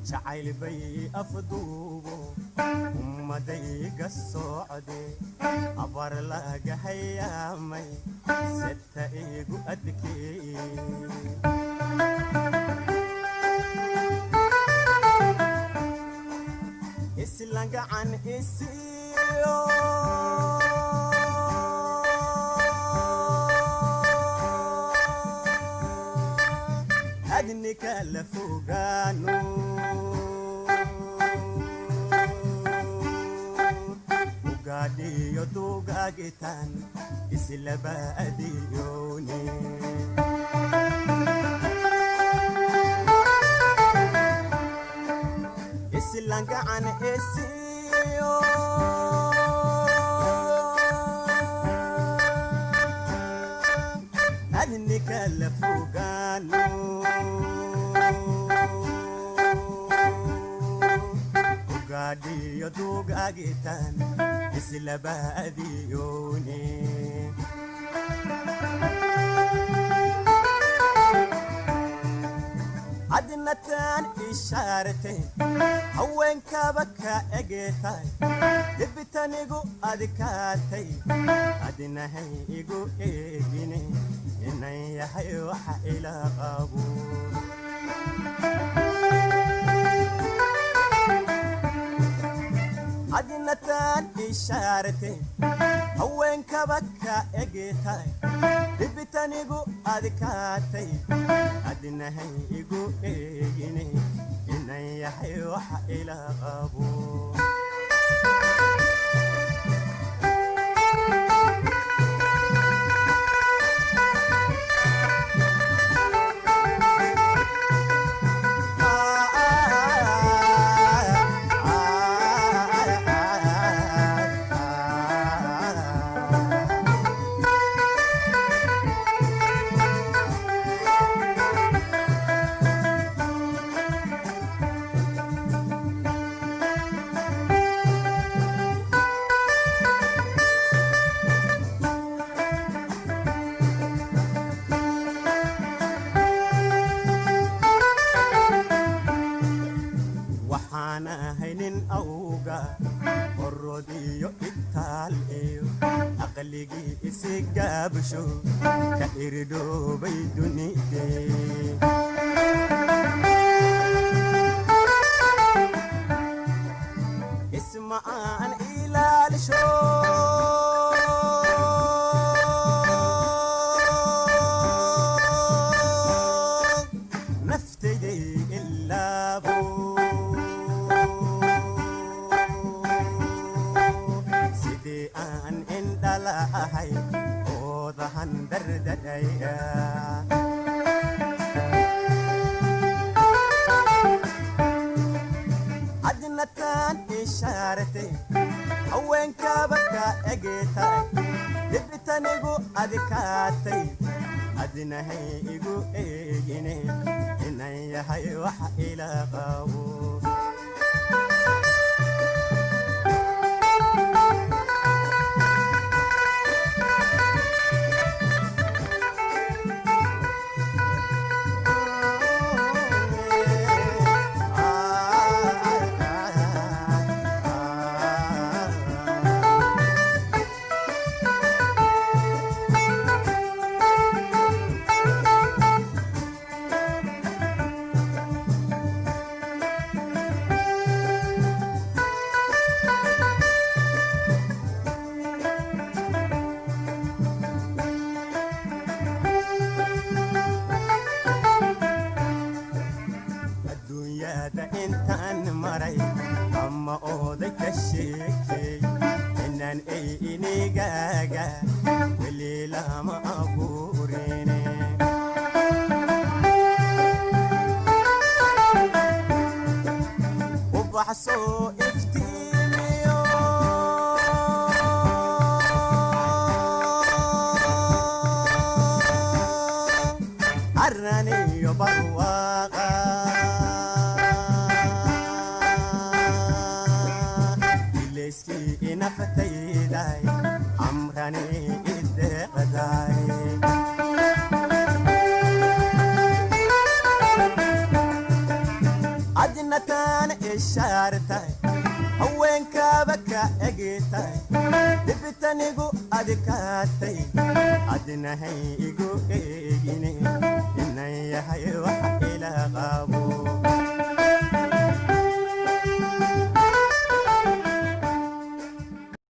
Jacayl bay afduubo ummadayga socde, abar laga hayaamay seta igu adkeeye. Isla gacan isiyo adni kala fogaano, ugaadhiyo duugaagitaan islaba adiyoone. Isla gacan isiyo adni kala fogaano, ugaadhiyo duugaagitaan islaba adiyoone. Adnataan ishaartay haweenkaba ka egeetay, dibitanigu adkaatay, adinahay igu eegine inan yahay waxa ila qabo. Adnataan ishaartay haweenkaba ka egeetay, dibitanigu adkaatay, adinahay igu eegine inan yahay waxa ila qabo. Waxaan ahay nin awga orodiyo itaal iyo aqligii isigaabsho ka iridhoobay dunide. Isma aan ilaalisho naftayday ilaabo, sidii aan indhala ahay oodahan dardadhaya. Adnataan ishaartay haweenkaba ka egeetay, dibitanigu adkaatay, adinahay igu eegine inan yahay waxa ila qabo. Adduunyada intaan maray ama ooday ka sheekey, inaan ay inigaaga weli lama abuurine. Ubax soo iftiimiyo araniyo barwaaqa ilayskii inafatayday amrani ideeqday. Adna Taan ishaartay haweenkaaba ka egitay, dhibitanigu adkaatay, adinahay igu eegine, inan yahay wax ila qabo.